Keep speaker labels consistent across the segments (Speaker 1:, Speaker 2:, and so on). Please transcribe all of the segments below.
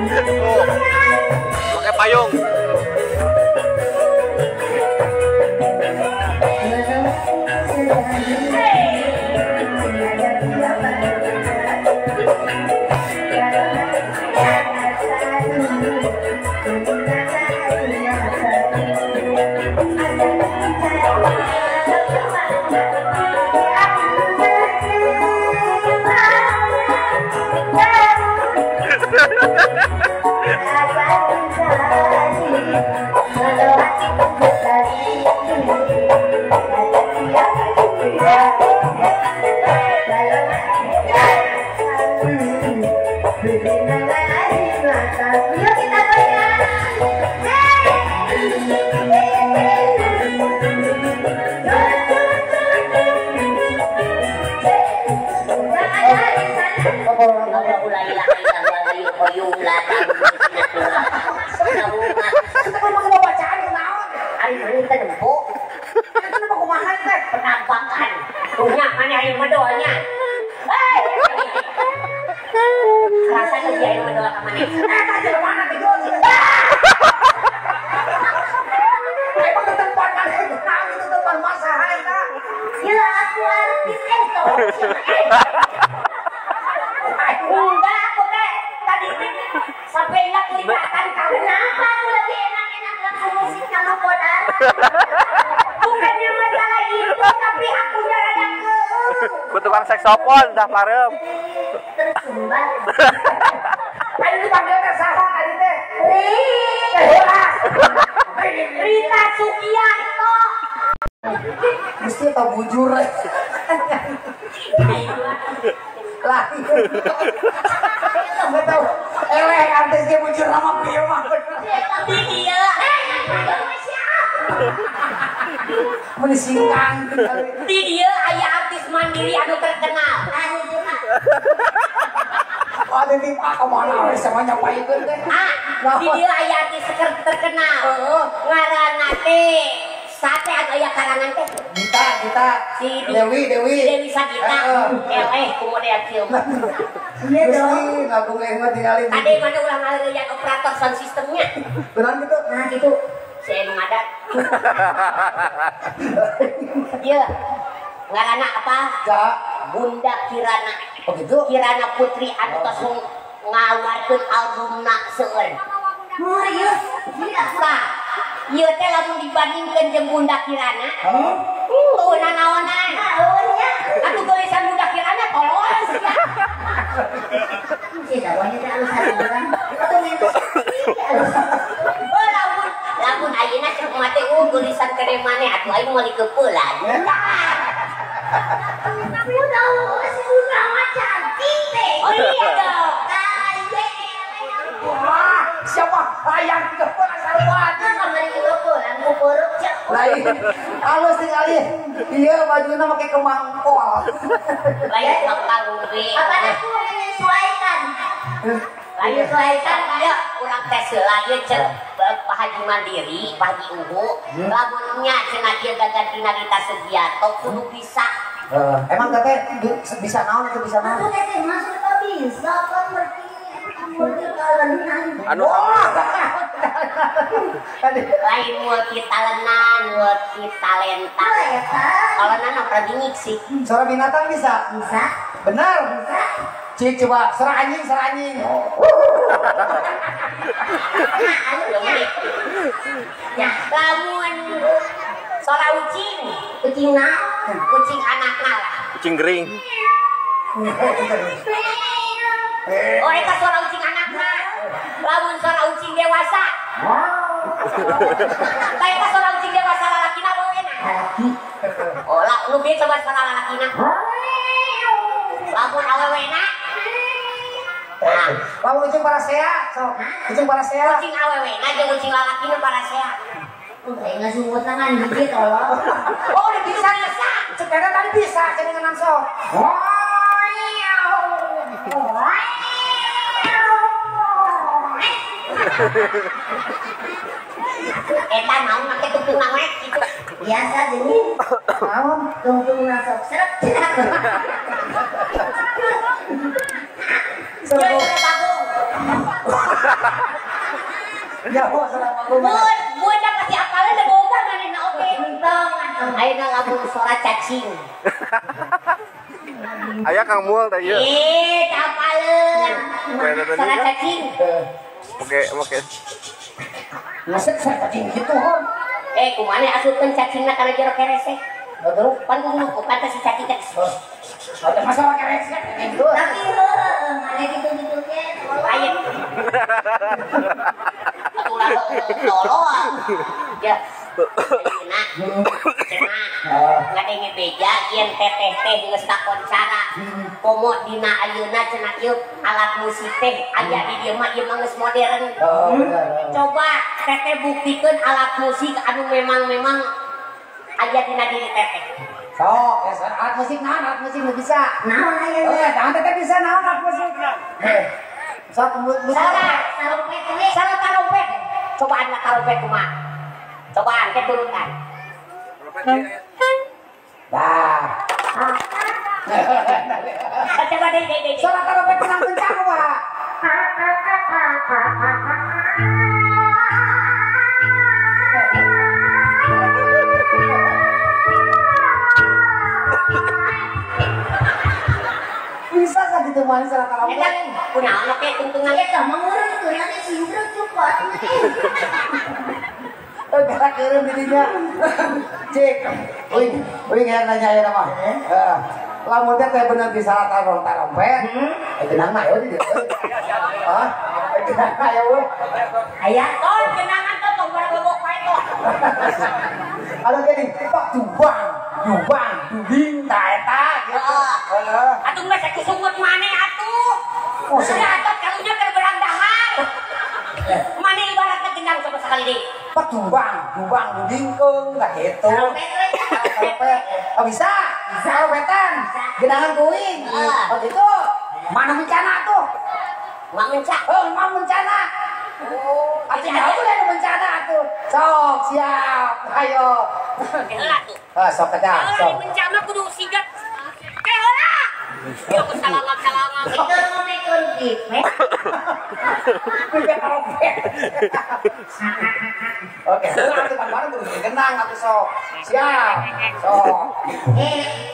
Speaker 1: Tuh. Pakai payung.
Speaker 2: Bukannya masalah itu, tapi aku rada
Speaker 1: ke tukang saksofon dah parem.
Speaker 2: Tersumbat.
Speaker 3: Ayo dipanggil teh saha tadi teh?
Speaker 2: Rita Sugiarto.
Speaker 3: Mesti tau bujur. Lah. Enggak tahu. Eleh artis dia bujur sama pieu mah.
Speaker 2: Tapi dia
Speaker 3: menisingkang.
Speaker 2: Di dia aya artis mandiri anu terkenal.
Speaker 3: Oh, di ah kemana we sama nyapaikeun teh.
Speaker 2: Ah, di dia aya artis terkenal. Ngaranna teh sate anu aya karangan teh.
Speaker 3: Dita, Dita.
Speaker 2: Si
Speaker 3: Dewi, Dewi.
Speaker 2: Dewi Sagita. Eleh kumaha kieu mah.
Speaker 3: Iya dong. Ngagung mah tingali.
Speaker 2: Tadi mana ulah ngalian operator sound systemnya.
Speaker 3: Beneran gitu?
Speaker 2: Nah, gitu. Saya nu ngadat. Iya. Ngaranna apa?
Speaker 3: Ja.
Speaker 2: Bunda Kirana.
Speaker 3: Oh gitu?
Speaker 2: Kirana Putri anu tos ngaluarkeun albumna seueur. Serius? Tah. Ieu teh lamun dibandingkeun jeung Bunda Kirana.
Speaker 3: Hah?
Speaker 2: Eueuh nanaonan. Naonnya? Atuh geulisan Bunda Kirana tolol sia.
Speaker 4: Sih tawanya teh alus urang. Atuh minus.
Speaker 2: Oh lamun lamun ayeuna cek mah teh geulisan kene maneh atuh aing moal dikeupelan.
Speaker 4: Udah, si Bunda mah cantik teh.
Speaker 2: Oh iya dong.
Speaker 3: Wah, siapa hayang dikeupelan sarua.
Speaker 4: Kamari dikeupelan ku peureup cek.
Speaker 3: Lain, halus tingali. Iya bajuna make kemangkol.
Speaker 2: Lain sok kalungri.
Speaker 4: Apa aku menyesuaikan?
Speaker 2: Menyesuaikan ya urang tes heula ieu cek Pak Haji Mandiri, Pak Haji Uhu. Lamun nya cenah ieu gagantina Rita Sugiarto kudu bisa.
Speaker 3: Emang teteh bisa naon atau bisa naon?
Speaker 4: Aku teteh masuk tak bisa kan berarti multi talenan.
Speaker 1: Anu
Speaker 2: lain multi talenan, multi talenta. Kalau nana pernah sih.
Speaker 3: Suara binatang bisa?
Speaker 4: Bisa.
Speaker 3: Benar?
Speaker 4: Bisa.
Speaker 3: Cik coba suara anjing, suara anjing.
Speaker 2: Ya, lamun suara ucing,
Speaker 4: kucing naon?
Speaker 2: Kucing anakna lah.
Speaker 1: Kucing gering.
Speaker 2: Oh, eta suara ucing anakna. Lamun suara ucing dewasa. Tah eta suara ucing dewasa lalakina awewe na.
Speaker 4: Lalaki.
Speaker 2: Oh, lah nu bieu coba suara lalakina. Lamun awewe na. Nah,
Speaker 3: lamun ucing parasea, sok. Ucing parasea.
Speaker 2: Ucing awewe na jeung ucing lalakina parasea.
Speaker 4: Kayak nggak sungut tangan dikit tolong.
Speaker 3: Oh, udah bisa bisa. Sepeda tadi bisa, jadi ngenan sok.
Speaker 2: Eta naon make tungtung we kitu.
Speaker 4: Biasa gini.
Speaker 3: Naon?
Speaker 4: Tungtung sok seret.
Speaker 2: Yo, bagong.
Speaker 3: Ya, selama lu.
Speaker 2: Mun da pasti apaleun da boga manehna oge. Entong atuh. Ayeuna lamun suara cacing.
Speaker 1: Aya Kang Mul teh ieu.
Speaker 2: Ih, teu apaleun. Suara cacing.
Speaker 1: Oke, oke.
Speaker 3: Ngesek cacing kitu hon.
Speaker 2: Eh, kumaha asupkeun cacingna kana jero keresek?
Speaker 3: Betul.
Speaker 2: Pan kudu pantas si cacing teh.
Speaker 3: Ada masalah keresek gitu.
Speaker 4: Tapi heueuh, mana gitu-gitu ge.
Speaker 2: Aya. Atuh tolong. Ya. Ayeuna. Cenah. Ngadenge beja yen teteh teh geus kakoncara. Komo dina ayeuna cenah ieu alat musik teh aya di dieu mah ieu mah geus modern.
Speaker 3: Oh, bener.
Speaker 2: Coba teteh buktikeun alat musik anu memang aya dina diri teteh.
Speaker 3: Sok, ya alat musik naon, alat musik nu bisa.
Speaker 4: Naon aya?
Speaker 3: Oh, jangan teteh bisa naon alat musik. Sok musik.
Speaker 4: Sarumpet we.
Speaker 2: Sareng tarompet. Cobaan lah tarompet kumaha. Cobaan ke turutan.
Speaker 3: Dah.
Speaker 2: Coba deh deh.
Speaker 3: Suara tarompet menang kencang kumaha? Bisa sakitu mah suara tarompet.
Speaker 2: Eta kunaon oke tungtungan
Speaker 4: Eta mah meureun teu nanti sibrek cukot.
Speaker 3: Gerak keureum di dinya. Cik, uing, uing yang nanya ayeuna mah. Heeh. Lamun teh bener bisa tarompet. Genang mah aya di dieu. Hah? Genang mah aya euy.
Speaker 2: Aya ton genangan teh tong barang wae toh.
Speaker 3: Anu gini, pak jubang, jubang, duding ta eta gitu. Heeh.
Speaker 2: Atuh geus sakieu sungut maneh atuh. Sudah atot karunya keur berang dahar. Maneh ibaratna gendang coba sekali deui.
Speaker 3: Pak jubang, jubang, dudingkeung tah kitu. Tarompet. Oh bisa? Bisa tarompetan. Genangan kuing. Oh gitu. Mana bencana tuh?
Speaker 2: Mak mencak.
Speaker 3: Oh, mak bencana.
Speaker 2: Oh,
Speaker 3: atuh jauh lah bencana atuh. Sok siap. Ayo.
Speaker 2: Heula tuh.
Speaker 3: Ah, sok kedah, sok.
Speaker 2: Bencana kudu sigat. Eh heula. Ya salangan-salangan.
Speaker 4: Itu ngomekeun pipe.
Speaker 3: Pipe tarompet. Oke, atuh bareng kudu genang atuh sok. Siap. Sok.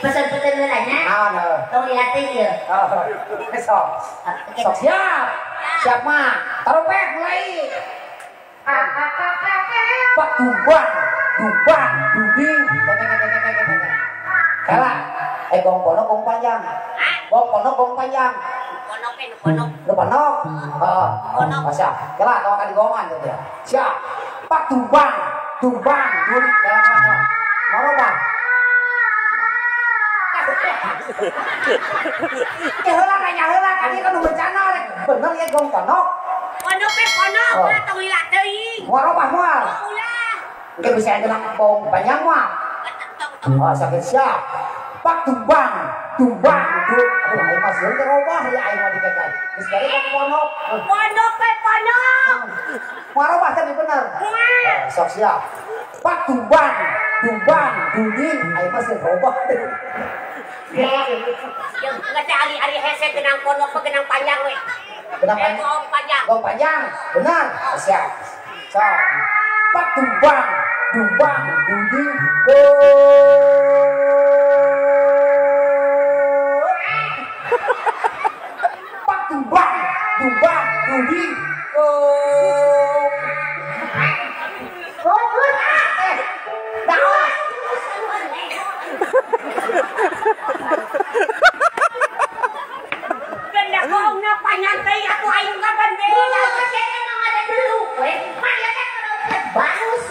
Speaker 4: Pesan-pesan heula nya.
Speaker 3: Naon heuh?
Speaker 4: Tong dilatih ieu.
Speaker 3: Sok. Sok siap. Siap mah. Tarompet mulai. Pak tumbang, tumbang, duding. Kala, gong ponok gong panjang. Gong ponok gong panjang.
Speaker 2: Ponok nu ponok.
Speaker 3: Nu ponok. Heeh. Ponok. Siap. Kala tong ka digongan tuh dia. Siap. Pak tumbang, tumbang, duding. Kala. Marobah. Ya heula nanya heula kan ieu kan bencana rek. Bener ya gong ponok.
Speaker 2: Ponok teh ponok, ulah tong lila teuing.
Speaker 3: Moal robah moal.
Speaker 2: Ulah.
Speaker 3: Engke bisa genang gong panjang moal. Oh, sakit siap. Pak tumbang, tumbang, duduk. Aduh, aing mah sieun teh robah ya aing mah dikekai. Geus bari gong ponok.
Speaker 2: Ponok teh ponok.
Speaker 3: Moal robah teh bener.
Speaker 2: Moal.
Speaker 3: Sok siap. Pak tumbang, tumbang, duding, aing mah sieun robah.
Speaker 2: Yang nggak teh ari-ari hese genang ponok mah genang panjang we.
Speaker 3: Genang panjang.
Speaker 2: Gong panjang.
Speaker 3: Gong panjang. Benar. Siap. Sok. Pak tumbang, tumbang, duding, go. Pak tumbang, tumbang, duding, go. Dah.
Speaker 2: Gendak gongna panjang teh atuh aing kapan beda.
Speaker 4: Ada dulu we. Maya teh bagus.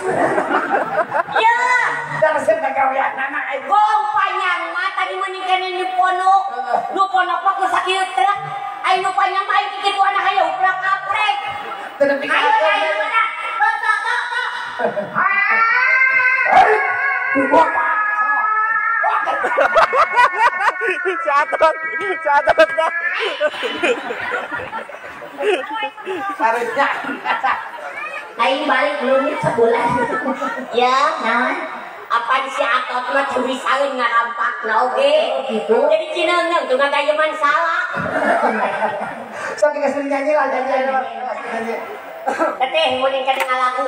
Speaker 2: Ya,
Speaker 3: dasar kagaweanana aing.
Speaker 2: Gong panjang mah tadi meuning keneh nu ponok. Nu ponok mah ku sakieu truk. Aing nu panjang mah aing kitu anak hayu uprek-aprek.
Speaker 3: Teu nepi ka
Speaker 2: Ayo ayo mana? Tok tok tok tok.
Speaker 1: Catat, catat dah.
Speaker 3: Harusnya.
Speaker 4: Aing balik belum sebulan.
Speaker 2: Ya,
Speaker 4: naon?
Speaker 2: Apa si Atot mah curisaeun ngarampakna oge.
Speaker 4: Gitu.
Speaker 2: Jadi cineungeung tuh ngagayeman salah.
Speaker 3: Sok geus nyanyi lah nyanyi. Nyanyi.
Speaker 2: Teteh mending kana ngalagu.